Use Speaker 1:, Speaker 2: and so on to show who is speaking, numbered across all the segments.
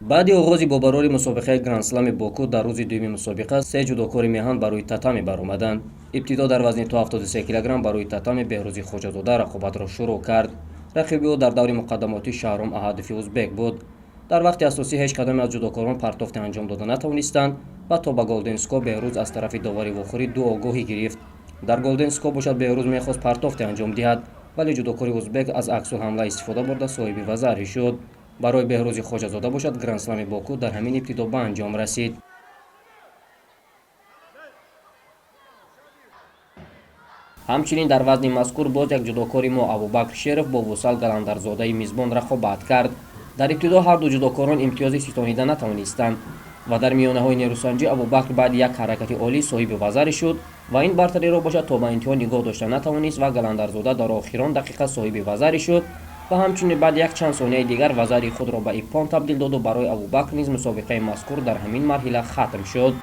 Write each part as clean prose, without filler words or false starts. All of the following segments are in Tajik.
Speaker 1: Баъди оғози бобарори мусобиқаи Грандслами Боку дар рӯзи дуюми мусобиқа се ҷудокори меҳан ба рӯи татами баромаданд. Ибтидо дар вазни то 73 килограмм ба рӯи татами Беҳрӯзи Хоҷазода рақобатро шурӯъ кард. Рақиби ӯ дар даври муқаддамотӣ Шаҳром Аҳадови узбек буд. Дар вақти асосӣ ҳеҷ кадоме аз ҷудокорон партофте анҷом дода натавонистанд ва то ба голден скор Беҳрӯз аз тарафи довари вохӯрӣ ду огоҳӣ гирифт. Дар голден скор бошад, Беҳрӯз мехост партофте анҷом диҳад, вале ҷудокори узбек аз аксулҳамла истифода бурда, соҳиби вазарӣ шуд. Барои Беҳрӯзи Хоҷазода бошад, Грандслами Боку дар ҳамин ибтидо ба анҷом расид. Ҳамчунин дар вазни мазкур боз як ҷудокори мо, Абубакр Шеров, бо Вусал Галандарзодаи мизбон рақобат кард. Дар ибтидо ҳарду ҷудокорон имтиёзи ситонида натавонистанд ва дар миёнаҳои нерӯсанҷӣ Абубакр баъди як ҳаракати олӣ соҳиби вазарӣ шуд ва ин бартариро бошад то ба интиҳо нигоҳ дошта натавонист ва Галандарзода дар охирон дақиқа соҳиби вазарӣ шуд ва ҳамчунин баъд якчанд сонияи дигар вазари худро ба иппон табдил доду барои Абубакр низ мусобиқаи мазкур дар ҳамин марҳила хатм шуд.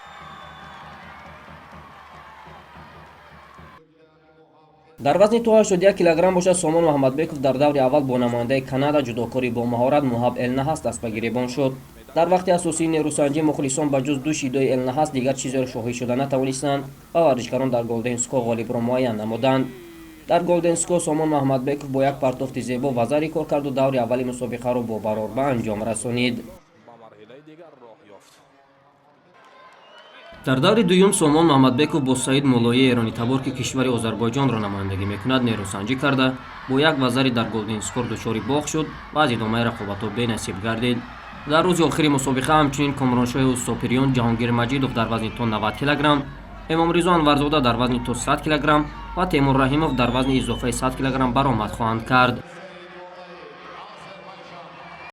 Speaker 1: Дар вазни то 81 килограмм бошад, Сомон Муҳаммадбеков дар даври аввал бо намояндаи Канада, ҷудокори бомаҳорат Муҳаб Элнаҳаст даст ба гиребон шуд. Дар вақти асосии нерӯсанҷӣ мухлисон ба ҷуз ду шидои Элнаҳаст дигар чизеро шоҳид шуда натавонистанд ва варзишгарон дар голден скор ғолибро муайян намуданд. Дар голден скор Сомон Муҳаммадбеков бо як партофти зебо вазари кор карду даври аввали мусобиқаро бо барор ба анҷом расонид. Дар даври дуюм Сомон Муҳаммадбеков бо Саид Муллоии эронитабор, ки кишвари Озарбойҷонро намояндагӣ мекунад, нерӯсанҷӣ карда, бо як вазари дар голден скор дучори бохт шуд ва аз идомаи рақобатҳо бенасиб гардид. Дар рӯзи охири мусобиқа ҳамчунин Комроншоҳи Устопириён, Ҷаҳонгир Маҷидов дар вазни то 90 килограмм, Эмомризо Анварзода дар вазни то 100 килограмм ва Темур Раҳимов дар вазни изофаи 100 килограмм баромад хоҳанд кард.